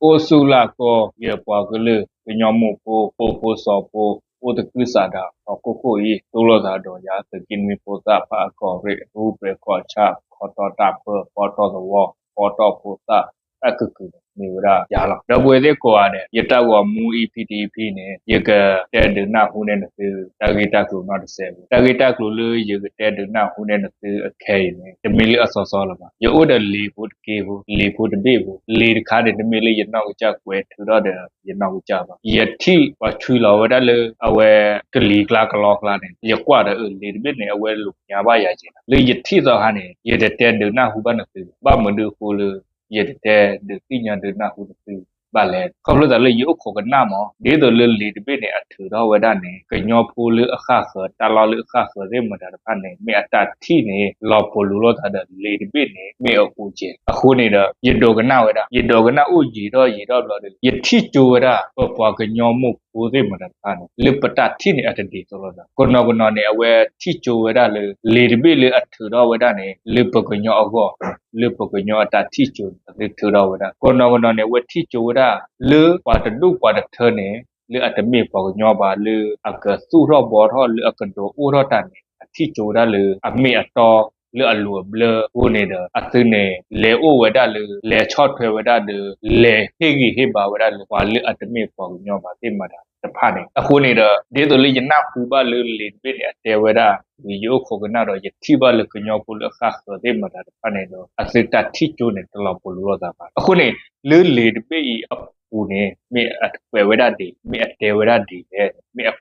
အိၣ်ဆူၣ်လၢ်ကီၢ် ယပှၤကလုာ် ကညီမိၢ်ဖိ ပိာ်ဖိစီၤဖိ အိၣ်သကုၤဆးဒး ဟီၣ်ခိၣ်ခိၣ်အံၤ သိၣ်လိသးဒီးယၤ သုးက့နွံဖိသၣ် ဖးအကီၢ်ရ့ၣ် ရူပှဲၤကီၢ်ဆၣ် ခီတီတၢ်ပၢ ပီတီၢ်သဝီ ပီတီၢ်ဖိသၣ် တၢ်ကကုာ်န့ၣ် မ့ၢ်ဝဲဒၣ်ယၤလီၤ. ဒီပုၢ်ဝဲၢ်သ့ၣ်ကိးဂၤဒဲး ယတၢ်ဂီၤမူ EP တ EP န့ၣ် ယကတဲဒုးနၢ်ဟူန့ၢ်နသု တၢ်ဂ့ၢ်တၢ်ကျိၤနီတစဲးဖိ တၢ်ဂ့ၢ်တၢ်ကျိၤလၢယကတဲဒုးနၢ်ဟူန့ၢ်နသုအခဲအံၤန့ၣ် တမ့ၢ်လၢအစီစီလၢၤဘၣ်. ယအိၣ်ဒီးလံာ်ဖိတက့ဖိ လံာ်ဖိတဘ့ၣ်ဖိ လံာ်တခါန့ၣ် တမ့ၢ်လၢယနီၢ်ကစၢ်ကွဲးထုးထီၣ်ဒီးယနီၢ်ကစၢ်ဘၣ်. ယထံၣ်ပှၤဆွံလီၤဝဲဒၣ်လၢ အဝဲကလံၤကျါကလီကျါန့ၣ် ယကွၢ်ဒီးအၢ လံာ်တဘ့ၣ်န့ၣ် အဝဲလိာ်ညါဘၣ်ယၤက့ၤလီၤ. လၢယထံၣ်သီခါန့ၣ် ယတတဲဒုးနၢ်ဟူဘၣ်နသု ဘၣ်မနုၤအဃိလၢ ယတတဲဒုးသ့ၣ်ညါဒုးနၢ်ဟူနသုဘၣ်လဲၣ်. ခီဖျိသးလၢယအိၣ်ခိးကနၣ်မး ဒ်သိးလၢလံာ်တဘ့ၣ်န့ၣ် အထုးထီၣ်ဝဲဒၣ်န့ၣ် ကညီဖိလၢအဃၣ်ဃၢၤ တၢ်လီၢ်လၢအဃၣ်ဃၢၤသ့ၣ်မတၤတဖၣ်န့ၣ် မ့ၢ်အတၢ်ထံၣ်န့ၣ် လီၤပလိာ်လိာ်သးဒီးလံာ်တဘ့ၣ်န့ၣ် မ့ၢ်အအိၣ်ကဲး. အဃိန့ၣ်ဒီး ယဒိးကနၣ်ဝဲဒၣ် ယဒိးကနၣ်အိၣ်ယံာ်ထီၣ်ယံာ်ထီၣ်ဘျီဒီး ယထံၣ်ကၠိဝဲဒၣ် ပပှၤကညီမိၢ်ဖိသ့ၣ်မတၤတဖၣ်န့ၣ် လၢပတၢ်ထံၣ်န့ၣ် အတဒ်သိးလိာ်သး. ကနီၤကနီၤန့ၣ် အဝဲထံၣ်ကၠိဝဲဒၣ်လၢ လံာ်တဘ့ၣ်လၢအထုးထီၣ်ဝဲဒၣ်န့ၣ် လၢပကညီအဂီၢ် လၢပကညီအတၢ်ထံၣ်ကၠိန့ၣ် အသုထုးထီၣ်ဝဲဒၣ်. ကနီၤကနီၤန့ၣ် အဝဲထံၣ်ကၠိဝဲဒၣ် လၢပှၤတဒူၣ်ပှၤတထၢန့ၣ် လၢအတမ့ၢ်ပှၤကညီဘၣ် လၢအကသူၣ်ထီၣ်ဘှီထီၣ် လၢအကဒိးအိၣ်ထီၣ်တၢ်န့ၣ် အထံၣ်ကၠိဝဲဒၣ်လၢအမ့ၢ်အတီ လၢအလိၤအဘျၢအဃိန့ၣ်ဒီး အသုန့ၣ် လဲၤအိၣ်ဝဲဒၣ်လၢ လဲၤဆီၣ်ထွဲဝဲဒၣ်ဒီး လဲၤဟ့ၣ်ဂံၢ်ဟ့ၣ်ဘါဝဲဒၣ်လၢ ပှၤလၢအတမ့ၢ်ပှၤကညီဘၣ်သ့ၣ်မတၤတဖၣ်န့ၣ်. အဃိန့ၣ်ဒီး ဒ်သိးလၢယနၢ်ဟူဘၣ်လၢလံာ်တဘ့ၣ်န့ၣ် အတဲဝဲဒၣ် ယအိၣ်ခိးကနၣ်ဒီး ယထံၣ်ဘၣ်လၢကညီဖိလၢအဃၣ်ဃၢၤသ့ၣ်မတၤတဖၣ်န့ၣ်ဒီး အသုတၢ်ထံၣ်ကၠိန့ၣ် တလီၤပလိာ်လိာ်သးဘၣ်. အဃိန့ၣ် လၢလံာ်တဘ့ၣ်အံၤအပူၤန့ၣ် မ့ၢ်အကွဲးဝဲဒၣ်ဒ်လဲၣ်, မ့ၢ်အခ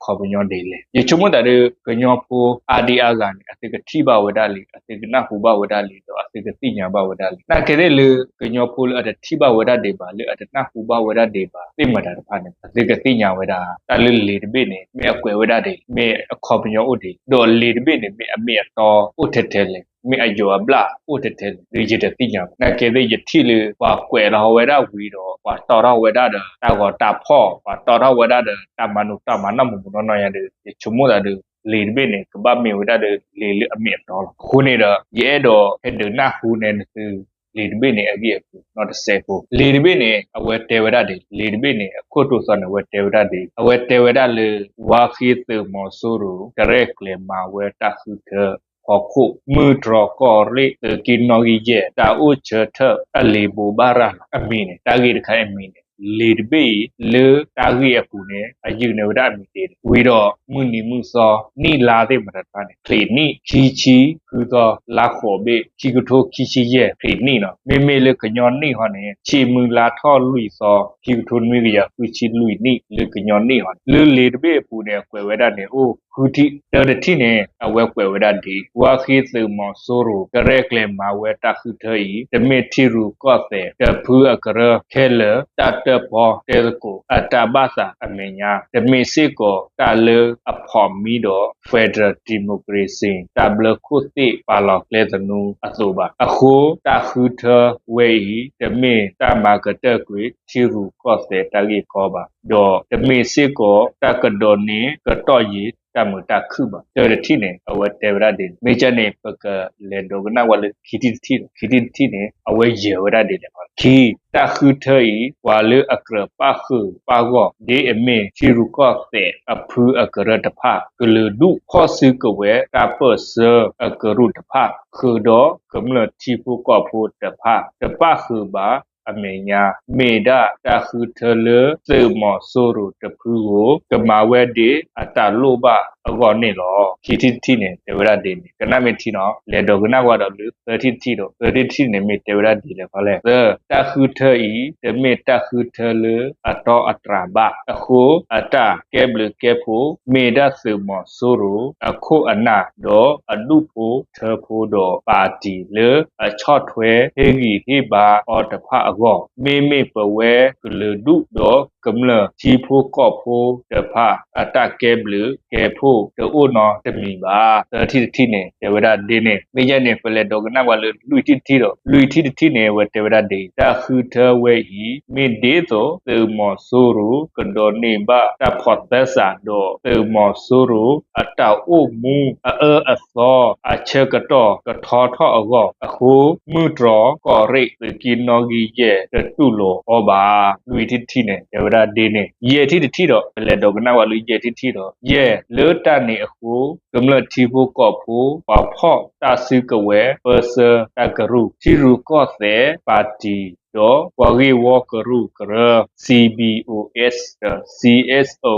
ီပညီဒ်လဲၣ်. ယဆိကမိၣ်သးဒီး ကညီဖိအါဒံအါဂၤန့ၣ် အသုကထံၣ်ဘၣ်ဝဲဒၣ်လံ, အသုကနၢ်ဟူဘၣ်ဝဲဒၣ်လံ, ဒီးအသုကသ့ၣ်ညါဘၣ်ဝဲဒၣ်လံ. နာ်ကဲသ့ၣ်လၢ ကညီဖိလၢအတထံၣ်ဘၣ်ဝဲဒၣ်ဒံးဘၣ်, လၢအတနၢ်ဟူဘၣ်ဝဲဒၣ်ဒံးဘၣ် သ့ၣ်မတၤတဖၣ်န့ၣ် အသုကသ့ၣ်ညါဝဲဒၣ် တၢ်လၢလံာ်တဘ့ၣ်န့ၣ် မ့ၢ်အကွဲးဝဲဒၣ်ဒ်လဲၣ်, မ့ၢ်အခီပညီအိၣ်ဒ်လဲၣ်, ဒီးလံာ်တဘ့ၣ်န့ၣ် မ့ၢ်အမ့ၢ်အတီအိၣ်ထဲထဲလဲၣ်, မ့ၢ်အယိာ်အဘျၣ်အိၣ်ထဲထဲလဲၣ်, ဒီးယတသ့ၣ်ညါဘၣ်. နာ်ကဲသ့ၣ်ယထံၣ်လၢ ပှၤကွဲးလီၤဝဲဒၣ်ဝံၤဒီး ပှၤတီၣ်ထီၣ်ဝဲဒၣ်ဒီး တၢ်ဂီၤတၢ်ဖီၣ်, ပှၤတီၣ်ထီၣ်ဝဲဒၣ်ဒီး တၢ်မၤနၢၤတၢ်မၤနၢ်မူးမူးနီၢ်နီၢ်ညါဒီး ယဆိကမိၣ်သးဒီး လံာ်တဘ့ၣ်န့ၣ် ကဘၣ်မ့ၢ်ဝဲဒၣ်ဒီး လံာ်လၢအမ့ၢ်အတီလီၤ. အဃိန့ၣ်ဒီး ယအဲၣ်ဒိးဟဲဒုးနၢ်ဟူန့ၢ်နသု လံာ်တဘ့ၣ်န့ၣ် အဂ့ၢ်အကျိၤနီတစဲးဖိ. လံာ်တဘ့ၣ်န့ၣ် အဝဲတဲဝဲဒၣ်ဒ်လဲၣ်, လံာ်တဘ့ၣ်န့ၣ် အခိၣ်တီသီန့ၣ် အဝဲတဲဝဲဒၣ်ဒ်လဲၣ်, အဝဲတဲဝဲဒၣ်လၢ ဝါဃ့သုးမီၤစိရိၤ ကရဲၣ်ကျဲၤမၤဝဲတၢ်ဃုထၢ ဟီၣ်ခိၣ် မုၢ်တြီၢ်ကီၢ်ရ့ၣ် သုးက့နီၣ်ဂံၢ်ယဲၢ် တၢ်အိၣ်ဆၢထၢၣ် အလံာ်ဘိးဘၣ်ရၤလီၤ. အမံၤန့ၣ် တၢ်ဂ့ၢ်တခါအံၤအမံၤန့ၣ် လံာ်တဘ့ၣ်အံၤ လၢတၢ်ဂ့ၢ်အပူၤန့ၣ် အယုၢ်န့ၢ်ဝဲဒၣ်အမံၤဒ်န့ၣ် ဝံၤဒီး မုၢ်နံၤမုၢ်သီ နံၣ်လါသ့ၣ်မတၤတဖၣ်န့ၣ် ချံးနံၣ် ခံဆံဃုသီ လါဃိးဘ့ၣ် ခံကထိခံဆံယဲၢ် ချံးနံၣ်လီၤ. မ့မ့ၢ်လၢကညီနံၣ်ဟီန့ၣ် ဆံးမုၢ်လါထီၣ်လွံၢ်သီ ခံကထိနွံကယၤဃုဆံလွံၢ်နံၣ် လၢကညီနံၣ်ဟီန့ၣ် လၢလံာ်တဘ့ၣ်အပူၤန့ၣ် အကွဲးဝဲဒၣ်န့ၣ် အိၣ်ဃုထံၣ်. တၢတထံၣ်န့ၣ် အဝဲကွဲးဝဲဒၣ်ဒ် ဝါဃ့သုးမီၤစိရိၤ ကရဲၣ်ကျဲၤမၤဝဲတၢ်ဃုထၢအံၤ တမ့ၢ်ထံရူၢ်ကီၢ်သဲး တဖုအကရၢခဲလၢာ် တၢ်တၢၣ်ပီတဲသကိး အတၢ်ဘၣ်သးအမဲာ်ညါ, တမ့ၢ်စ့ၢ်ကီး တၢ်လၢအဖီၣ်မံဒီး Federal Democracy တၢ်ဘျၢခိၣ်သ့ၣ်ပာ်လီၤကျဲသနူအသိးဘၣ်. အဃိ တၢ်ဃုထၢဝဲအံၤ တမ့ၢ်တၢ်မၤကတၢၢ်ကွံာ် ထံရူၢ်ကီၢ်သဲးတၢ်ဂ့ၢ်ကီဘၣ်, ဒီးတမ့ၢ်စ့ၢ်ကီး တၢ်ကဒိးန့ၢ်ကတီၢ်ယံၤ တၢ်မုာ်တၢ်ခုၣ်ဘၣ်. တၢတထံၣ်န့ၣ် အဝဲတဲဝဲဒၣ်ဒ်န့ၣ်. မ့ၢ်ကဲန့ၣ် ပကလဲၤဒိးကနၣ်ဝဲလၢခံထံၣ်တထံၣ်ဒီး ခံထံၣ်တထံၣ်န့ၣ် အဝဲယဲၤဝဲဒၣ်ဒ်လဲၣ်. ခံ, တၢ်ဃုထၢအံၤ ပှၤလၢအကြၢးပၣ်ဃုာ်ပၣ်ဂီၢ် ဒ်အမ့ၢ်ထံရူၢ်ကီၢ်သဲးအဖုအကရၢတဖၣ်, ကလုာ်ဒူၣ်ဖီၣ်စုကဝဲၤ တၢ်ပၢၢ်ဆၢအကရူၢ်တဖၣ်, ဃုာ်ဒီးကမျၢၢ်ထံဖိကီၢ်ဖိတဖၣ် တပၣ်ဃုာ်ဘၣ်အမဲာ်ညါ မ့ၢ်ဒၣ်တၢ်ဃုထၢလၢသုးမီၤစိရိၤတဖုဧိၤ ကမၤဝဲဒ်အတၢ်လိၣ်ဘၣ်အဂီၢ်န့ၣ်လီၤ. ခံထံၣ်တထံၣ်န့ၣ် တဲဝဲဒၣ်ဒ်န့ၣ်. ကနၣ်မ့ၢ်ထံနီၤ လဲၤဒိးကနၣ်ဝဲဒီးလၢသၢထံၣ်တထံၣ်ဒီး သၢထံၣ်တထံၣ်န့ၣ် မ့ၢ်တဲဝဲဒၣ်ဒ်လဲၣ်ဃီလဲၣ်. သၢ, တၢ်ဃုထၢအံၤ တမ့ၢ်တၢ်ဃုထၢလၢအတီအတြၢ်ဘၣ်. အဃိ အတၢ်ကဲဘျုးကဲဖှိၣ် မ့ၢ်ဒၣ်သုးမီၤစိရိၤအခိၣ်အနၢ် ဒီးအဒူၣ်ဖိထၢဖိဒီးပၣ်တံၣ်လၢအဆီၣ်ထွဲဟ့ၣ်ဂံၢ်ဟ့ၣ်ဘါအီၤတဖၣ်အဂီၢ်, မ့မ့ၢ်ပဝဲကလုာ်ဒူၣ်ဒီးကမျၢၢ်ထံဖိကီၢ်ဖိတဖၣ် အတၢ်ကဲဘျုးကဲဖှိၣ်တအိၣ်နီတမံၤဘၣ်. သၢထံၣ်တထံၣ်န့ၣ် တဲဝဲဒၣ်ဒ်န့ၣ်. မ့ၢ်ယဲန့ၣ် ပလဲၤဒိးကနၣ်ဝဲလၢလွံၢ်ထံၣ်တထံၣ်ဒီး လွံၢ်ထံၣ်တထံၣ်န့ၣ် အဝဲတဲဝဲဒၣ်ဒ် တၢ်ဃုထၢဝဲအံၤ မ့ၢ်ဒ်သိးသုးမီၤစိရိၤကဒိးန့ၢ်ဘၣ်တၢ်ဖီၣ်သဲစး ဒီးသုးမီၤစိရိၤအတၢ်အိၣ်မူအအၢအသီအဆၢကတီၢ်ကထီထီၣ်အဂီၢ်, အဃိ မုၢ်တြီၢ်ကီၢ်ရ့ၣ် သုးက့နီၣ်ဂံၢ်ယဲၢ် ယဲၢ်တတူၢ်လိာ်အီၤဘၣ်. လွံၢ်ထံၣ်တထံၣ်န့ၣ် တဲဝဲဒၣ်ဒ်န့ၣ်, ယဲၢ်ထံၣ်တထံၣ်ဒီး ပလဲၤဒိးကနၣ်ဝဲလၢယဲၢ်ထံၣ်တထံၣ်ဒီး ယဲၢ်လၢတၢ်န့ၣ်အဃိ ကမျၢၢ်ထံဖိကီၢ်ဖိ ပှၤဖီၣ်တၢ်စုကဝဲၤ ပၢဆှၢတၢ်ကရူၢ် ထံရူၢ်ကီၢ်သဲး ပၣ်တံၣ် ဒီးပှၤဂ့ၢ်ဝီကရူၢ်ကရၢ C B O S ဒီး C S O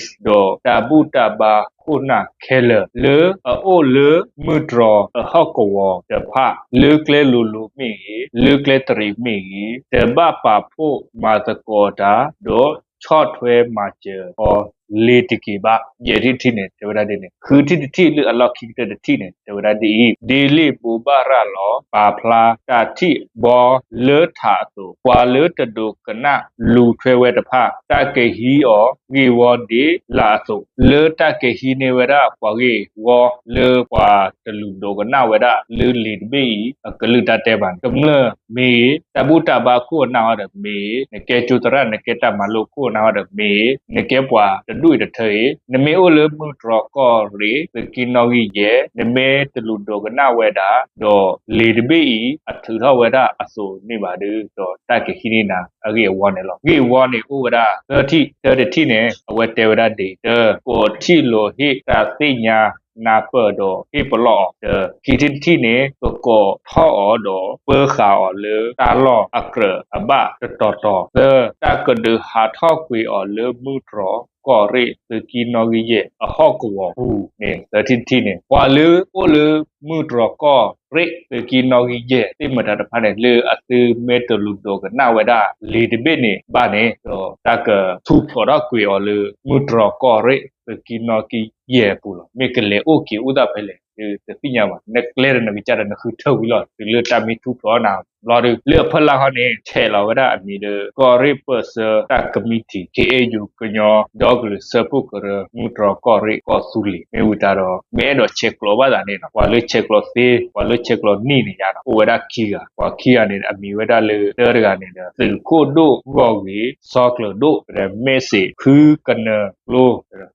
S ဒီးတၢ်ဘူၣ်တၢ်ဘါခိၣ်နၢ်ခဲလၢာ် လၢအအိၣ်လၢမုၢ်တြီၤအဟီၣ်ကဝီၤတဖၣ် လၢကျဲလိၤလိၤမ့ၢ်ဂ့ၤ လၢကျဲတရံးမ့ၢ်ဂ့ၤ တဘၣ်ပာ်ဖှိၣ်မၤသကိးတၢ် ဒီးဆီၣ်ထွဲမၤစၢၤအီၤလ့ၤတက့ၤဘၣ်. ယဲၢ်ထံၣ်တထံၣ်န့ၣ် တဲဝဲဒၣ်ဒ်န့ၣ်, ဃုထံၣ်တထံၣ်လၢအလီၢ်ခံကတၢၢ်တထံၣ်န့ၣ် တဲဝဲဒၣ်ဒ်အံၤ, ဒ်လ့ၣ်ဘိးဘၣ်ရၤလီၤ ပာ်ဖျါတၢ်ထံၣ်ဘီလၢထးအသိး ပှၤလၢတဒိကနၣ်လူၤထွဲဝဲတဖၣ် တၢ်ကဟံးအီၤဂ့ၢ်ဝီဒ်လာ်အသိး လၢတၢ်ကဟံးန့ၢ်ဝဲဒၣ်ပှၤဂ့ၢ်ဝီလၢပှၤတလူၤဒိကနၣ်ဝဲဒၣ်လၢလံာ်တဘ့ၣ်အံၤ အကလုၢ်တၢ်တဲဘၣ်န့ၣ် ကမျၢၢ်မ့ၢ်ဂ့ၤ တၢ်ဘူၣ်တၢ်ဘါခိၣ်အနၢ်ဟီဒီးမ့ၢ်ဂ့ၤ နကဲကၠိသရၣ် နကဲတၢ်မၤလိခိၣ်အနၢ်ဟီဒီးမ့ၢ်ဂ့ၤ နကဲပှၤတဒူၣ်အံၤတထၢအံၤ နမ့ၢ်အိၣ်လၢမုၢ်တြီၤကီၢ်ရ့ၣ် သုးက့နီၣ်ဂံၢ်ယဲၢ် နမ့ၢ်တလူၤဒိကနၣ်ဝဲဒၣ် ဒီးလံာ်တဘ့ၣ်အံၤ အထုးထီၣ်ဝဲဒၣ်အသိးန့ၣ်ဘၣ်ဒီး ဒီးတၢ်ကဟံးန့ၢ်နၤအဂ့ၢ်အဝီန့ၣ်လီၤ. ဂ့ၢ်ဝီန့ၣ်အိၣ်ဝဲဒၣ်သၢထံၣ်, တၢတထံၣ်န့ၣ် အဝဲတဲဝဲဒၣ်ဒ်အံၤ, တၢ ကိးထံၣ်လိာ်ဟ့ၣ်တၢ်သ့ၣ်ညါနၢ်ပၢၢ်ဒီးဟ့ၣ်ပလီၢ်အီၤ, တၢ ခံထံၣ်တထံၣ်န့ၣ် ကကိးထီၣ်အီၤဒီး ပၢဃာ်အီၤလၢတၢ်လီၢ်အကြၢးအဘၣ်တတီၤတီၤ, သၢ တၢ်ကဒုးဟးထီၣ်ကွံာ်အီၤလၢမုၢ်တြီၤကီၢ်ရ့ၣ် သုးက့နီၣ်ဂံၢ်ယဲၢ်အဟီၣ်ကဝီၤပူၤန့ၣ် သၢထံၣ်တထံၣ်န့ၣ် ပှၤလၢအိၣ်လၢမုၢ်တြီၤကီၢ်ရ့ၣ် သုးက့နီၣ်ဂံၢ်ယဲၢ် သ့ၣ်မတၤတဖၣ်န့ၣ် လၢအသုမ့ၢ်တလူၤဒိကနၣ်ဝဲဒၣ်လံာ်တဘ့ၣ်န့ၣ်ဘၣ်န့ၣ် ဒီးတၢ်ကထူၣ်ဖျိးထီၣ်ကွံာ်အီၤလၢ မုၢ်တြီၤကီၢ်ရ့ၣ် သုးက့နီၣ်ဂံၢ်ယဲၢ်အပူၤလီၤ. မ့ၢ်ကလဲၤအိၣ်က့ၤအိၣ်သးဖဲလဲၣ် တသ့ၣ်ညါဘၣ်. နကျဲဒီးနကစၢ်ဒီးနဃုထၢဝံၤလီၤ တုၤလၢတၢ်မ့ၢ်ထူၣ်ဖျိးနၤဘျီဒီး လၢအဖီလာ်ခီန့ၣ် ဆဲးလီၤဝဲဒၣ်အမံၤဒီး ကီၢ်ရ့ၣ်ပၢၢ်ဆၢတၢ်ကမံးတံာ် K A U ကညီဒီကလုာ်စၢဖှိၣ်ကရၢ မုၢ်တြီၤကီၢ်ရ့ၣ်ကီၢ်သူလ့ၤ မ့ၢ်ဝံၤတၢ်ဒီး မ့ၢ်အဲၣ်ဒိးဆဲးကျိးဘၣ်သးန့ၣ်လီၤ. ပှၤလၢဆဲးကျိးသ့ ပှၤလၢဆဲးကျိးနံၣ်န့ၣ်ယါနီၤ အိၣ်ဝဲဒၣ်ခံဂၤ, ပှၤခံဂၤန့ၣ် အမံၤဝဲဒၣ်လၢ တၢတဂၤန့ၣ်ဒီး သုးခိၣ်ဒိၣ်ဂီၢ်ဂ့ၤ စီၤကျၢၤဒိၣ် ဒီး message ဖုကနၢၢ်ကျိ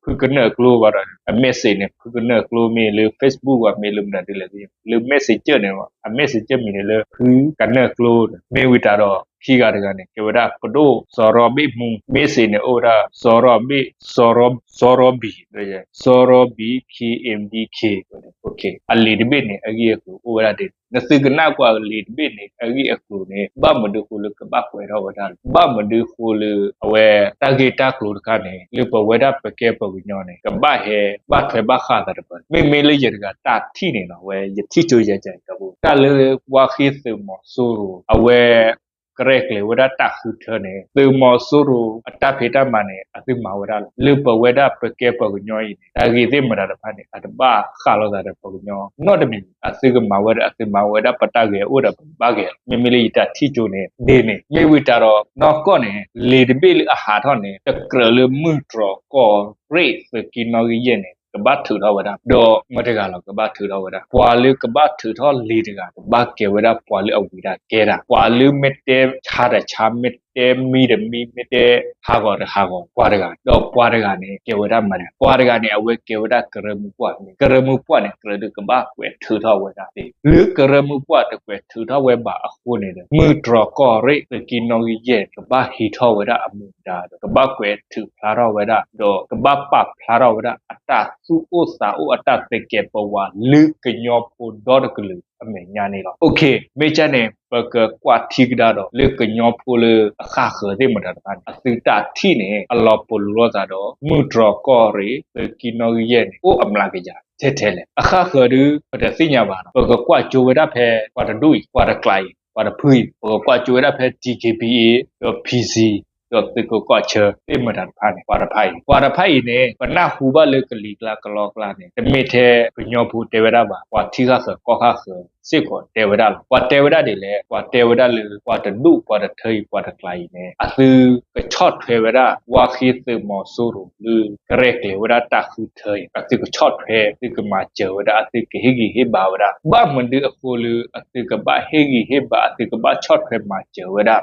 ဖုကနၢၢ်ကျိဘၣ်ဒီး အ message န့ၣ် ဖုကနၢၢ်ကျိမ့ၢ်လၢ Facebook ဘၣ်မ့ၢ်လၢမတၤဒ်လဲၣ် လၢ messenger န့ၣ် အ messenger မံၤန့ၣ်လၢ ဖုကနၢၢ်ကျိ မ့ၢ်ဝံၤတၢ်ဒီး ခံဂၤတဂၤန့ၣ် ကဲဝဲဒၣ်ပဒိၣ်စီၤရီဘ့ၣ်မူ message န့ၣ် အိၣ်ဝဲဒၣ် စီၤရီဘ့ၣ် စီၤရီဘံၣ် စီၤရီဘံၣ် K M D K အလံာ်တဘ့ၣ်န့ၣ် အဂ့ၢ်အကျိၤအိၣ်ဝဲဒၣ်ဒ်န့ၣ် နသုကနၣ်ကွၢ်လံာ်တဘ့ၣ်န့ၣ် အဂ့ၢ်အကျိၤန့ၣ် ဘၣ်မနုၤဃိလၢကဘၣ်ကွဲးထီၣ်ဝဲဒၣ်လဲၣ်. ဘၣ်မနုၤဃိလၢ အဝဲတၢ်ဂ့ၢ်တၢ်ကျိၤတခါန့ၣ် လၢပဝဲဒၣ်ပကဲပှၤကညီန့ၣ် ကဘၣ်ဟဲဘၣ်ထွဲဘၣ်ဃးသးတပၢၢ်. မ့မ့ၢ်လၢယတဂၤတၢ်ထံၣ်န့ၣ်နီၤ ဝဲယထံၣ်ကၠိယၤကၠၤတၢ်ဖိ တၢ်လၢဝါဃ့သုးမီၤစိရိၤ အဝဲ ကရဲၣ်ကျဲၤဝဲဒၣ်တၢ်ဃုထၢန့ၣ် သုးမီၤစိရိၤအတၢ်ဖံးတၢ်မၤန့ၣ် အသုမၤဝဲဒၣ်လီၤ. လၢပဝဲဒၣ်ပကဲပှၤကညီအံၤန့ၣ် တၢ်ဂ့ၢ်သ့ၣ်မတၤတဖၣ်န့ၣ် အတဘၣ်ဃးလိာ်သးဒီးပှၤကညီနီတမံၤ အသုကမၤဝဲဒီး အသုမၤဝဲဒၣ်ပတၢ်ဂ့ၤ အအိၣ်ဒီးပကဘၣ်ဂ့ၤလီၤ. မ့မ့ၢ်လၢယတၢ်ထံၣ်ကၠိန့ၣ် ဒ်န့ၣ် မ့ၢ်ဝံၤတၢ်ဒီး နီၢ်ကီၢ်န့ၣ် လံာ်တဘ့ၣ်လၢအဟးထီၣ်န့ၣ် တကြၢးလၢမုၢ်တြီၤကီၢ်ရ့ၣ်သုးက့နီၣ်ဂံၢ်ယဲၢ်န့ၣ် ကဘၣ်ထုးထီၣ်ဝဲဒၣ် ဒီးမတၤတဂၤလီၤ ကဘၣ်ထုးထီၣ်ဝဲဒၣ် ပှၤလၢကဘၣ်ထုးထီၣ်လံာ်တဂၤ ကဘၣ်ကဲဝဲဒၣ်ပှၤလၢအဝံတၢ်ကဲတၢ် ပှၤလၢမ့ၢ်တဲဆါတဆါ မ့ၢ်တဲမံတမံ မ့ၢ်တဲဟးဂီၤတဟးဂီၤ ပှၤတဂၤ ဒီးပှၤတဂၤန့ၣ် ကဲဝဲဒၣ်မတၤတဂၤ ပှၤတဂၤန့ၣ် အဝဲကဲဝဲဒၣ်ကရၢမိၢ်ပှၢ်န့ၣ် ကရၢမိၢ်ပှၢ်န့ၣ် ကြၢးဒုးကဘၣ်ကွဲးထုးထီၣ်ဝဲဒၣ်သ့ လၢကရၢမိၢ်ပှၢ်တကွဲးထုးထီၣ်ဝဲဘၣ်အဃိန့ၣ်ဒီး မုၢ်တြီၤကီၢ်ရ့ၣ်သုးက့နီၣ်ဂံၢ်ယဲၢ် ကဘၣ်ဟံးထီၣ်ဝဲဒၣ်အမူဒါဒီး ကဘၣ်ကွဲးထုးဖျါထီၣ်ဝဲဒၣ် ဒီးကဘၣ်ပာ်ဖျါထီၣ်ဝဲဒၣ် အတၢ်သူၣ်အိၣ်သးအိၣ် အတၢ်သကဲးပဝးလၢကညီဖိဒီတကလုာ်အမဲာ်ညါန့ၣ်လီၤ. မ့ၢ်ကၠၢန့ၣ် ပကကွၢ်ထံကဒါဒီး လၢကညီဖိလၢအဃၣ်ဃၢၤသ့ၣ်မတၤတဖၣ်န့ၣ် အသုတၢ်ထံၣ်န့ၣ် အလီၤပလိာ်လိာ်သးဒီး မုၢ်တြီၤကီၢ်ရ့ၣ်သုးက့နီၣ်ဂံၢ်ယဲၢ်န့ၣ် အိၣ်အမျးကယၤထဲထဲလဲၣ်. အဃၣ်ဃၢၤဒု ပတသ့ၣ်ညါဘၣ်နီၤ ပကကွၢ်ကၠိဝဲဒၣ်ဖဲ ပှၤတဒူၣ်အံၤ ပှၤတကျးအံၤ ပှၤတဖုအံၤ ပကကွၢ်ကၠိဝဲဒၣ်ဖဲ DKBA ဒီး PC ဒီးသုးခိးကီၢ်ဆၢသ့ၣ်မတၤတဖၣ်န့ၣ် ပှၤတဖၣ်အံၤ ပှၤတဖၣ်အံၤန့ၣ် ပနၢ်ဟူဘၣ်လၢကလံၤကျါကလီကျါန့ၣ် တမ့ၢ်ထဲကညီဖိတဲဝဲဒၣ်ဘၣ် ပှၤထံဂၢ်ဃၢၤကီၢ်ဂၢ်ဃၢၤစ့ၢ်ကီးတဲဝဲဒၣ်လီၤ. ပှၤတဲဝဲဒၣ်ဒ်လဲၣ် ပှၤတဲဝဲဒၣ်လၢ ပှၤတဒူၣ်ပှၤတထၢအံၤ ပှၤတကျးအံၤန့ၣ် အသုကဆီၣ်ထွဲဝဲဒၣ် ဝါဃ့သုးမီၤစိရိၤလၢ ကရဲၣ်ကျဲၤဝဲဒၣ်တၢ်ဃုထၢအံၤ အသုကဆီၣ်ထွဲ သုကမၤစၢၤဝဲဒၣ် အသုကဟ့ၣ်ဂံၢ်ဟ့ၣ်ဘါဝဲဒၣ် ဘၣ်မနုၤအဃိလၢ အသုကဘၣ်ဟ့ၣ်ဂံၢ်ဟ့ၣ်ဘါ အသုကဘၣ်ဆီၣ်ထွဲမၤစၢၤဝဲဒၣ်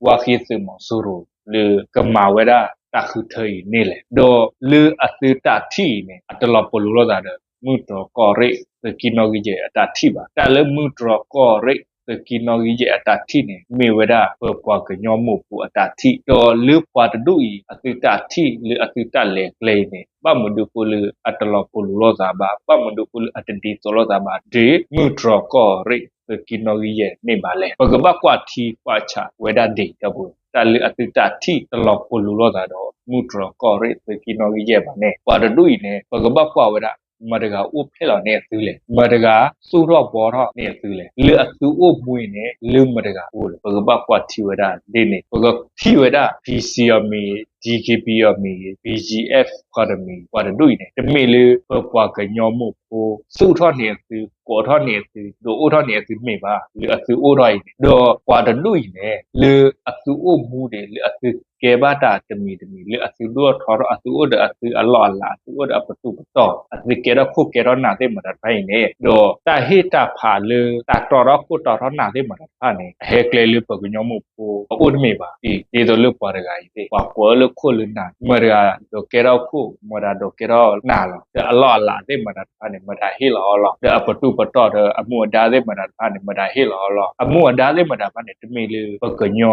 ဝါဃ့သုးမီၤစိရိၤ လၢကမၤဝဲဒၣ်တၢ်ဃုထၢအံၤန့ၣ်လဲၣ်. ဒီးလၢအသုတၢ်ထံၣ်အံၤန့ၣ် အတလီၤပလိာ်လိာ်သးဒီး မုၢ်တြီၤကီၢ်ရ့ၣ်သုးက့နီၣ်ဂံၢ်ယဲၢ်အတၢ်ထံၣ်ဘၣ်. တၢ်လၢမုၢ်တြီၤကီၢ်ရ့ၣ် သုးက့နီၣ်ဂံၢ်ယဲၢ်အတၢ်ထံၣ်န့ၣ် မ့ၢ်ဝဲဒၣ်ပပှၤကညီမိၢ်ဖိအတၢ်ထံၣ်, ဒီးလၢပှၤတဒူၣ်အံၤ အသုတၢ်ထံၣ်လၢအသုတၢ်လဲၤကျဲအံၤန့ၣ် ဘၣ်မနုၤဃိလၢအတလီၤပလိာ်လိာ်သးဘၣ်, ဘၣ်မနုၤဃိလၢအတဒ်သိးလိာ်သးဘၣ်, ဒ်မုၢ်တြီၤကီၢ်ရ့ၣ်သုးက့နီၣ်ဂံၢ်ယဲၢ်န့ၣ်ဘၣ်လဲၣ်. ပကဘၣ်ကွၢ်ထံကွၢ်ဆးဝဲဒၣ်ဒ်အံၤ ဒီပုၢ်ဝဲၢ်, တၢ်လၢအသုတၢ်ထံၣ်တလီၤပလိာ်လိာ်သးဒီး မုၢ်တြီၤကီၢ်ရ့ၣ်သုးက့နီၣ်ဂံၢ်ယဲၢ်ဘၣ်န့ၣ် ပှၤတဒူၣ်အံၤန့ၣ် ပကဘၣ်ကွၢ်ဝဲဒၣ် မတၤတဂၤအိၣ်ဖျဲၣ်လီၤန့ၢ်အသုလဲၣ်, မတၤတဂၤသူၣ်ထီၣ်ဘှီထီၣ်န့ၢ်အသုလဲၣ်, လၢအသုအိၣ်မူအံၤန့ၣ် လၢမတၤတဂၤအိၣ်လဲၣ်, ပကဘၣ်ကွၢ်ထံဝဲဒၣ်ဒ်န့ၣ်. ပကထံၣ်ဝဲဒၣ် PC အီၤမ့ၢ်ဂ့ၤ, DKBA အီၤမ့ၢ်ဂ့ၤ, BGF ခီတမံၤ ပှၤတဒူၣ်အံၤန့ၣ် တမ့ၢ်လၢပပှၤကညီမိၢ်ဖိ သူၣ်ထီၣ်န့ၢ်အသု, ကိးထီၣ်န့ၢ်အသု, ဒုးအိၣ်ထီၣ်န့ၢ်အသုတမ့ၢ်ဘၣ်, လၢအသုအိၣ်ထီၣ်အံၤန့ၣ်, ဒီးပှၤတဒူၣ်အံၤန့ၣ် လၢအသုအိၣ်မူန့ၣ် လၢအသုကဲဘၣ်တၢ်တမံၤတမံၤ, လၢအသုဒိၣ်ထီၣ်ထီၣ်, အသုအိၣ်ဒီးအသုအလီၢ်အလၤ, အသုအိၣ်ဒီးအပတုာ်ပတီၢ်, အသုကဲထီၣ်ခိၣ်ကဲထီၣ်နၢ်သ့ၣ်မတၤတဖၣ်အံၤန့ၣ်, ဒီးတၢ်ဟ့ၣ်တၢ်ဖးလၢတၢ်တီထီၣ်ခိၣ်တီထီၣ်နၢ်သ့ၣ်မတၤတဖၣ်န့ၣ် အဟဲကျဲလၢပကညီမိၢ်ဖိအအိၣ်တမ့ၢ်ဘၣ်. ဒ်သိးလၢပှၤတဂၤအံၤသ့ၣ် ပှၤကိးလၢခိၣ်လၢနၢ်, မတၤတဂၤဒိးကဲထီၣ်ခိၣ်, မတၤဒိးကဲထီၣ်နၢ်လီၤ, ဒီးအလီၢ်အလၤသ့ၣ်မတၤတဖၣ်န့ၣ် မတၤဟ့ၣ်လီၤအီၤလီၤ, ဒီးအပတုာ်ပတီၢ်ဒီးအမူအဒါသ့ၣ်မတၤတဖၣ်န့ၣ် မတၤဟ့ၣ်လီၤအီၤလီၤ. အမူအဒါသ့ၣ်မတၤတဖၣ်န့ၣ် တမ့ၢ်လၢပကညီ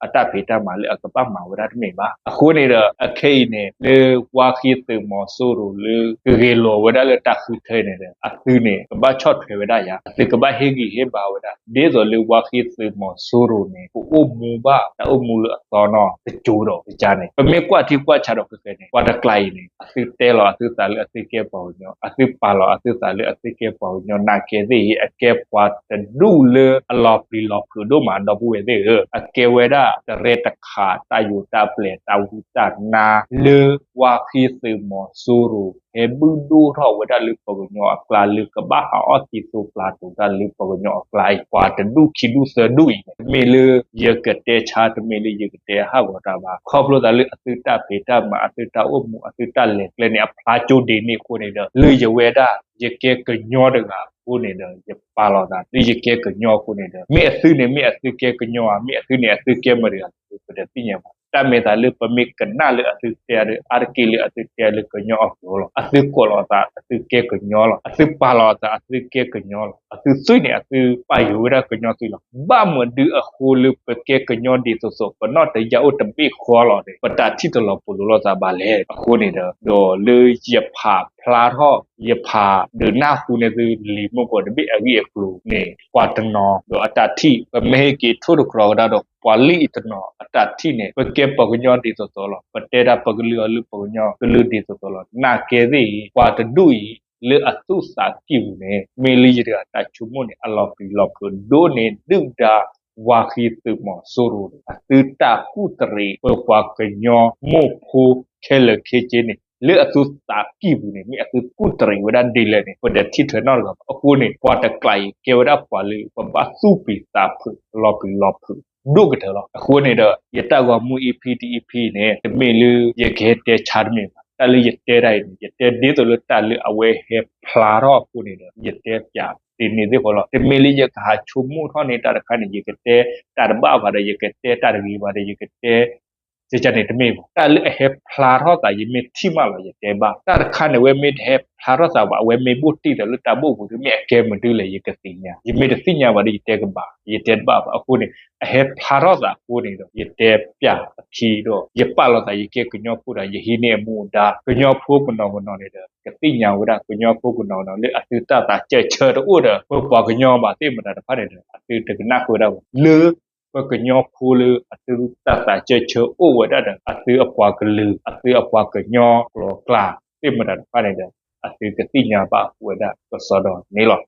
အတၢ်ဖံးတၢ်မၤလၢအကဘၣ်မၤဝဲဒၣ်တမ့ၢ်ဘၣ်. အဃိန့ၣ်ဒီး အခဲအံၤန့ၣ် လၢဝါဃံသုးမီၤစိရိၤလၢကဂ့ၤလိာ်ဝဲဒၣ်လၢတၢ်ဃုထၢအံၤန့ၣ်ဒီး အသုန့ၣ် ကဘၣ်ဆီၣ်ထွဲဝဲဒၣ်ယၤ, အသုကဘၣ်ဟ့ၣ်ဂံၢ်ဟ့ၣ်ဘါဝဲဒၣ် ဒ်သိးလၢဝါဃံသုးမီၤစိရိၤန့ၣ် ကအိၣ်မူဘၣ်တၢ်အိၣ်မူလၢအသီနီၣ်တကၠိဒီးကယါန့ၣ်. ပမ့ၢ်ကွၢ်ထံကွၢ်ဆးဒီးခဲကနံၣ်န့ၣ် ပှၤတကျါအံၤန့ၣ် အသုတဲလီၤအသုသးလၢအသုကဲပှၤကညီ, အသုပာ်လီၤအသုသးလၢအသုကဲပှၤကညီ, နာ်ကဲသ့ၣ်အံၤ အကဲပှၤတဒူၣ်လၢအလီၤပျံၤလီၤဖုးဒိၣ်မး ဒီပုၢ်ဝဲၢ်သ့ၣ်ဧၢ, အကဲဝဲဒၣ်တရဲၣ်တခး တၢ်ယိးတၢ်ပျဲၤ တၢ်ဝံတၢ်နါ လၢဝါဃံသုးမီၤစိရိၤ ဟဲဘုၣ်ဒိၣ်ထီၣ်ဝဲဒၣ်လၢပှၤကညီအကျါ လၢကဘၣ်ဟးအီၣ်သံသိပျၤတိၤတၢ်လၢပှၤကညီအကျါအံၤ ပှၤတဒူၣ်ခံဒူၣ်သၢဒူၣ်အံၤန့ၣ် တမ့ၢ်လၢယကတဲဆါ တမ့ၢ်လၢယကတဲဟးဂီၤတၢ်ဘၣ်. ခီဖျိသးလၢအသုတၢ်ဖံးတၢ်မၤ အသုတၢ်အိၣ်မူ အသုတၢ်လဲၤကျဲန့ၣ် အဖျါကၠိဒ်န့ၣ်အဃိန့ၣ်ဒီး လၢယဝဲဒၣ် ယကဲကညီတဂၤအဃိန့ၣ်ဒီး ယပာ်လီၤသး လၢယကဲကညီအဃိန့ၣ်ဒီး မ့ၢ်အသုန့ၣ် မ့ၢ်အသုကဲကညီဧါ, မ့ၢ်အသုန့ၣ် အသုကဲမတၤတဂၤ ပတသ့ၣ်ညါဘၣ်. တၢ်မဲာ်သးလၢပမ့ၢ်ကနၣ်လၢအသုတဲဒီး အါတက့ၢ်လၢအသုတဲလၢကညီအကျိာ်လီၤ. အသုကိးလီၤအသး အသုကဲကညီလီၤ. အသုပာ်လီၤအသး အသုကဲကညီလီၤ. အသုသွံၣ်န့ၣ် အသုပာ်ယိၤဝဲဒၣ်ကညီသွံၣ်လီၤ. ဘၣ်မနုၤအဃိလၢပကဲကညီဒ်သိးသိး ပနီၢ်တယၢ်အိၣ်တဘ့ၣ်ဃီလီၤန့ၣ် ပတၢ်ထံၣ်တလီၤပလိာ်လိာ်သးဘၣ်လဲၣ်. အဃိန့ၣ်ဒီး ဒီးလၢယဖးဖျါထီၣ် ယဖးဒုးနၢ်ဟူန့ၢ်သုလံာ်မုၢ်ကီးတဘ့ၣ်အဂ့ၢ်အကျိၤန့ၣ် ပှၤတနီၤဒီးအတၢ်ထံၣ် ပမ့ၢ်ဟဲက့ၤထိၣ်သတြီၤကဒါဒီးပှၤလၢအံၤတနီၤအတၢ်ထံၣ်န့ၣ် ပကဲပှၤကညီဒ်သိးသိးလီၤ. ပတဲတၢ်ပကလုာ်အီၤလၢပှၤကညီကလုာ်ဒ်သိးသိးလီၤ. နာ်ကဲသ့ၣ်အံၤ ပှၤတဒူၣ်အံၤ လၢအသူၣ်သးကံၢ်ပူၤန့ၣ် မ့ၢ်လၢယတဂၤတၢ်ဆိကမိၣ်န့ၣ် အလီၤပျံၤလီၤဖုးဒိၣ်န့ၢ်ဒုၣ်ဒါ ဝါဃံသုးမီၤစိရိၤန့ၣ် အသုတၢ်ကူၣ်တရံး ပပှၤကညီမိၢ်ဖိခဲလၢာ်ခဲဆ့န့ၣ် လၢအသူၣ်သးကံၢ်ပူၤန့ၣ် မ့ၢ်အသုကူၣ်တရံးဝဲဒၣ်ဒ်လဲၣ်န့ၣ် ပတထံၣ်ထွဲနီတဂၤဘၣ်. အဃိန့ၣ် ပှၤတကျါအံၤ ကဲဝဲဒၣ်ပှၤလၢပဘၣ်သူၣ်ပျံၤသးဖုး လီၤပျံၤလီၤဖုး ဒိၣ်ကတၢၢ်လီၤ. အဃိန့ၣ်ဒီး ယတၢ်ဂီၤမူ EP တ EP န့ၣ် တမ့ၢ်လၢယကဟဲတဲဆါတမ့ၢ်ဘၣ်. တၢ်လၢယတဲတၢ်အံၤန့ၣ် ယတဲဒ်သိးလၢတၢ်လၢအဝဲဟဲဖျါထီၣ်အဃိန့ၣ်ဒီး ယတဲပၠးတ့ၢ်န့ၣ်သ့ၣ်ဃီလီၤ. တမ့ၢ်လၢယကဟးဆိကမိၣ်ထီၣ်န့ၢ်တၢ်တခါန့ၣ် ယကတဲတၢ်တဘၣ်ဘၣ်ဒီး ယကတဲတၢ်တဂ့ၤဘၣ်ဒီး ယကတဲ ကန့ၣ်တမ့ၢ်ဘၣ်. တၢ်လၢအဟဲဖျါထီၣ်သး ယမ့ၢ်ထံၣ်မးလီၤ ယတဲဘၣ်. တၢ်တခါန့ၣ် အဝဲမ့ၢ်တဟဲဖျါထီၣ်သးဘၣ် အဝဲမ့ၢ်ဘိၣ်တံၢ်ဒီးလၢတၢ်ဘိၣ်ပူၤဒီး မ့ၢ်အကဲမနုၤလဲၣ် ယကသ့ၣ်ညါ. ယမ့ၢ်တသ့ၣ်ညါဘၣ်ဒီး ယတဲကဘၣ် ယတဲတဘၣ်ဘၣ်. အဃိန့ၣ် အဟဲဖျါထီၣ်သးအဃိန့ၣ်ဒီး ယတဲပၠးအခံဒီး ယပာ်လီၤသး ယကဲကညီဖိဒီး ယဟံးန့ၢ်အမူအဒါ ကညီဖိကနီၤကနီၤန့ၣ်ဒီး ကသ့ၣ်ညါဝဲဒၣ် ကညီဖိကနီၤကနီၤ လၢအသုတၢ်သးစၢၢ်ဆၢတအိၣ်ဒီး ပပှၤကညီဘၣ်သ့ၣ်မတၤတဖၣ်န့ၣ်ဒီး အသုတကနၣ်ဃုာ်ဝဲဒၣ်ဘၣ်. လၢ ပကညီဖိလၢအသုတၢ်သးစၢၢ်ဆၢအိၣ်ဝဲဒၣ်ဒီး အသုအပှၤကလုာ် အသုအပှၤကညီကျိာ်ကျါသ့ၣ်မတၤတဖၣ်န့ၣ်ဒီး အသုကသ့ၣ်ညါဘၣ်ဝဲဒၣ်ကစီဒီန့ၣ်လီၤ.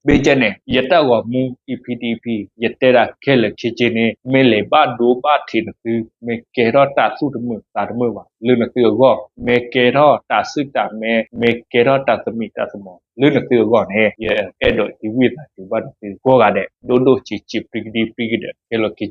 ဘၣ်ဆၣ်န့ၣ် ယတၢ်ဂီၤမူ EP တ EP ယတဲဒၣ်ခဲလၢာ်ခဲဆ့န့ၣ် မ့ၢ်လဲၤဘၣ်ဒိဘၣ်ထံးနသု မ့ၢ်ကဲထီၣ်တၢ်သူၣ်တမုာ်သးတမုာ်ဘၣ် လၢနသုအဂီၢ် မ့ၢ်ကဲထီၣ်တၢ်စုၣ်တၢ်မဲ မ့ၢ်ကဲထီၣ်တၢ်သမံသမိး လၢနသုအဂီၢ်န့ၣ် ယအဲၣ်ဒိးဟံးဝံသးစူၤဘၣ်နသုကိးဂၤဒဲး ဒိၣ်ဒိၣ်ဆံးဆံး ပြံကဒံပြံကဒါ ခဲလၢာ်ခဲဆ့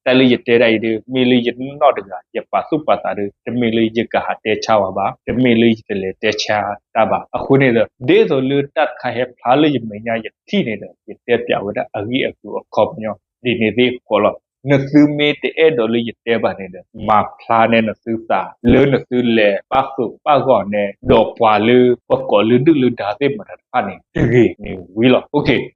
တၢ်လၢယတဲဒၣ်အံၤဒီး မ့ၢ်လၢယနီၢ်တဂၤ ယပာ်သူၣ်ပာ်သးဒီး တမ့ၢ်လၢယကဟးတဲဆါဝဲဘၣ်, တမ့ၢ်လၢယတလဲၤတဲဆါတၢ်ဘၣ်. အဃိန့ၣ်ဒီး ဒ်သိးလၢတၢ်တခါဟဲဖျါလၢယမဲာ်ညါယထံၣ်န့ၣ်ဒီး ယတဲပၠးဝဲဒၣ်အဂ့ၢ်အကျိၤအခီပညီ ဒ်န့ၣ်သ့ၣ်ဃီလီၤ. နသုမ့ၢ်တအဲၣ်ဒိးလၢယတဲဘၣ်န့ၣ်ဒီး မၤဖျါန့ၢ်နသုသး လၢနသုလဲၤပာ်ဃုာ်ပာ်ဂီၢ်န့ၣ် ဒီးပှၤလၢပကိးလၢဒုၣ်လၢဒါသ့ၣ်မတၤ အဝဲသ့ၣ်တဖၣ်န့ၣ် တဂ့ၤန့ၣ်ဝံၤလီၤ.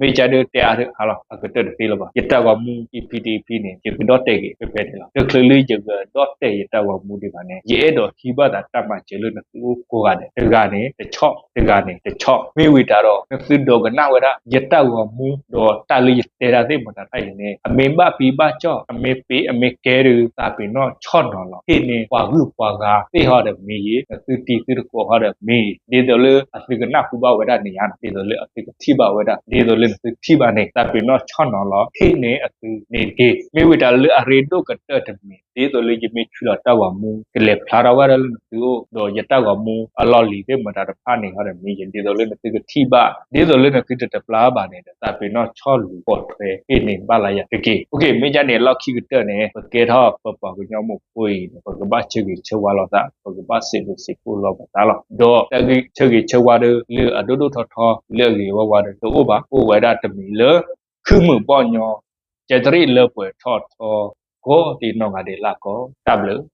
မ့ၢ်ကဒုးတဲအါဒုးအါလီၤ အကတၢၢ်တသ့လၢၤဘၣ်. ယတၢ်ဂီၤမူ EP တ EP န့ၣ် ယကဒီၣ်တဲာ်က့ၤဖဲဖဲန့ၣ်လီၤ. တချုးလၢယကဒီၣ်တဲာ်ယတၢ်ဂီၤမူဒံးဘၣ်န့ၣ် ယအဲၣ်ဒိးဟံးဘၣ်သးတၢ်မၤစၢၤလၢနသုအိၣ်ကိးဂၤဒဲး တဂၤန့ၣ်တဆီၣ် တဂၤန့ၣ်တဆီၣ် မ့ၢ်ဝံၤတၢ်ဒီး နသုဒိကနၣ်ဝဲဒၣ် ယတၢ်ဂီၤမူ ဒီးတၢ်လၢယတဲဒၣ်သ့ၣ်မတၤတဖၣ်အံၤန့ၣ် အမ့ၢ်ဘၣ်ပံဘၣ်ကၠီၣ် အမ့ၢ်ပ့ၤအမ့ၢ်ကဲဒုး သးပ့ၤနီၣ်ဆီၣ်နီၤလီၤ. ဟ့ၣ်န့ၢ်ပှၤဂုၤပှၤဂၤသ့ၣ်ဟီဒီးမ့ၢ်ဂ့ၤ နသုတံၤသုသကိးဟီဒီးမ့ၢ်ဂ့ၤ ဒ်သိးလၢအသုကနၢ်ဟူဘၣ်ဝဲဒၣ်န့ၣ်ဧါနီၤ ဒ်သိးလၢအသုကထံၣ်ဘၣ်ဝဲဒၣ် ဒ်သိးလၢနသုထံၣ်ဘၣ်န့ၣ် သးပ့ၤနီၣ်ဆီၣ်နီၤလီၤ ဟ့ၣ်န့ၢ်အသုန့ၣ်တက့ၢ်. မ့ၢ်ဝံၤတၢ်လၢအရ့ဒိၣ်ကတၢၢ်တမံၤ ဒ်သိးလၢယမ့ၢ်ဆှၢလီၤတၢ်ဂီၤမူ ကလဲၤဖျါထီၣ်ဝဲဒၣ်လၢနသုအိၣ် ဒီးယတၢ်ဂီၤမူအလီၢ်လံၤသ့ၣ်မတၤတဖၣ်န့ၣ်ဟီဒီးမ့ၢ်ဂ့ၤ ဒ်သိးလၢနသုကထံၣ်ဘၣ် ဒ်သိးလၢနသုတတပျၢ်ဘၣ်န့ၣ်ဒီး သးပ့ၤနီၣ်ဆီၣ်လူၤပိာ်ထွဲ ဟ့ၣ်န့ၢ်ဘၣ်လၢယၤတက့ၢ်. မ့ၢ်ဒ်န့ၣ် လီၢ်ခံကတၢၢ်န့ၣ် ပကဲထီၣ်ပပှၤကညီမုၣ်ဖိအံၤန့ၣ် ပကဘၣ်ဆၢဂ့ၤဆၢဝါလိာ်သး ပကဘၣ်စံးဘျုးစံးဖှိၣ်လိာ်ပသးလီၤ. ဒီးတၢ်ဂ့ၢ်ဆၢဂ့ၤဆၢဝါဒီး လၢအဒိၣ်ဒိၣ်ထီထီ လၢအဂ့ၤဝါဝါဒီးတအိၣ်ဘၣ်. အိၣ်ဝဲဒၣ်တမံၤလၢ ခုမုၢ်ဘီၣ်ညီ ကဲတရံးလၢပှဲၤထီၣ်ထီ ကိးဒံနီၢ်ဂၤဒဲးလၢကီၢ် တၢ်ဘျုး